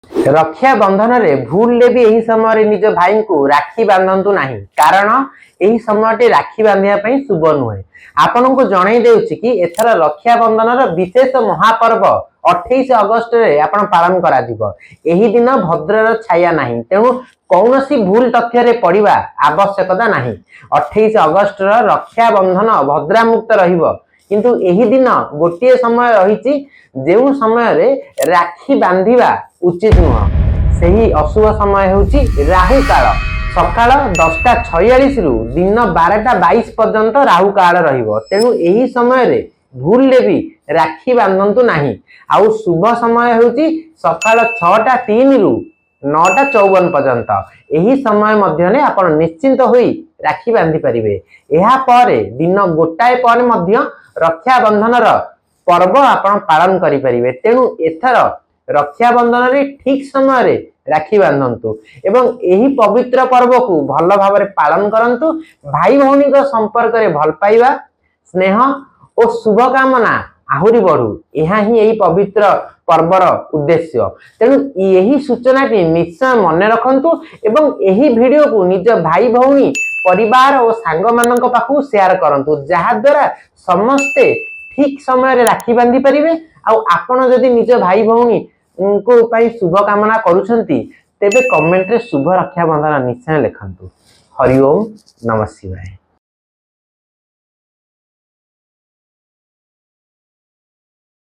ରକ୍ଷାବନ୍ଧନରେ ଭୁଲରେ ବି ଏହି ସମୟରେ ନିଜ ଭାଇଙ୍କୁ ରାକ୍ଷୀ ବାନ୍ଧନ୍ତୁ ନାହିଁ, କାରଣ ଏହି ସମୟଟି ରାକ୍ଷୀ ବାନ୍ଧିବା ପାଇଁ ଶୁଭ ନୁହେଁ। ଆପଣଙ୍କୁ ଜଣେଇ ଦେଉଛି କି ଏଥର ରକ୍ଷାବନ୍ଧନର ବିଶେଷ ମହାପର୍ବ 28 ଅଗଷ୍ଟରେ ଆପଣ ପାଳନ କରାଯିବ। ଏହି ଦିନ ଭଦ୍ରର ଛାୟା ନାହିଁ, ତେଣୁ କୌଣସି ଭୁଲ ତଥ୍ୟରେ ପଡ଼ିବା ଆବଶ୍ୟକତା ନାହିଁ। 28 ଅଗଷ୍ଟର ରକ୍ଷାବନ୍ଧନ ଭଦ୍ରାମୁକ୍ତ ରହିବ, କିନ୍ତୁ ଏହି ଦିନ ଗୋଟିଏ ସମୟ ରହିଛି, ଯେଉଁ ସମୟରେ ରାକ୍ଷୀ ବାନ୍ଧିବା ଉଚିତ ନୁହଁ। ସେହି ଅଶୁଭ ସମୟ ହେଉଛି ରାହୁ କାଳ। ସକାଳ 10ଟା 46ରୁ ଦିନ 12ଟା 22 ପର୍ଯ୍ୟନ୍ତ ରାହୁ କାଳ ରହିବ। ତେଣୁ ଏହି ସମୟରେ ଭୁଲରେ ବି ରାକ୍ଷୀ ବାନ୍ଧନ୍ତୁ ନାହିଁ। ଆଉ ଶୁଭ ସମୟ ହେଉଛି ସକାଳ 6ଟା 3ରୁ 9ଟା 54 ପର୍ଯ୍ୟନ୍ତ। ଏହି ସମୟ ମଧ୍ୟରେ ଆପଣ ନିଶ୍ଚିନ୍ତ ହୋଇ ରାକ୍ଷୀ ବାନ୍ଧି ପାରିବେ। ଏହା ପରେ ଦିନ 1 ପରେ ମଧ୍ୟ ରକ୍ଷାବନ୍ଧନର ପର୍ବ ଆପଣ ପାଳନ କରିପାରିବେ। ତେଣୁ ଏଥର ରକ୍ଷାବନ୍ଧନରେ ଠିକ ସମୟରେ ରାକ୍ଷୀ ବାନ୍ଧନ୍ତୁ ଏବଂ ଏହି ପବିତ୍ର ପର୍ବକୁ ଭଲ ଭାବରେ ପାଳନ କରନ୍ତୁ। ଭାଇ ଭଉଣୀଙ୍କ ସମ୍ପର୍କରେ ଭଲ ପାଇବା, ସ୍ନେହ ଓ ଶୁଭକାମନା ଆହୁରି ବଢୁ, ଏହା ହିଁ ଏହି ପବିତ୍ର ପର୍ବର ଉଦ୍ଦେଶ୍ୟ। ତେଣୁ ଏହି ସୂଚନାଟି ନିଶ୍ଚୟ ମନେ ରଖନ୍ତୁ ଏବଂ ଏହି ଭିଡିଓକୁ ନିଜ ଭାଇ ଭଉଣୀ, ପରିବାର ଓ ସାଙ୍ଗମାନଙ୍କ ପାଖକୁ ସେୟାର କରନ୍ତୁ, ଯାହାଦ୍ୱାରା ସମସ୍ତେ ଠିକ ସମୟରେ ରାକ୍ଷୀ ବାନ୍ଧି ପାରିବେ। ଆଉ ଆପଣ ଯଦି ନିଜ ଭାଇ ଭଉଣୀଙ୍କୁ ପାଇଁ ଶୁଭକାମନା କରୁଛନ୍ତି, ତେବେ କମେଣ୍ଟରେ ଶୁଭ ରକ୍ଷାବନ୍ଧନ ନିଶ୍ଚୟ ଲେଖନ୍ତୁ। ହରି ଓମ୍ ନମଃ ଶିବାୟ।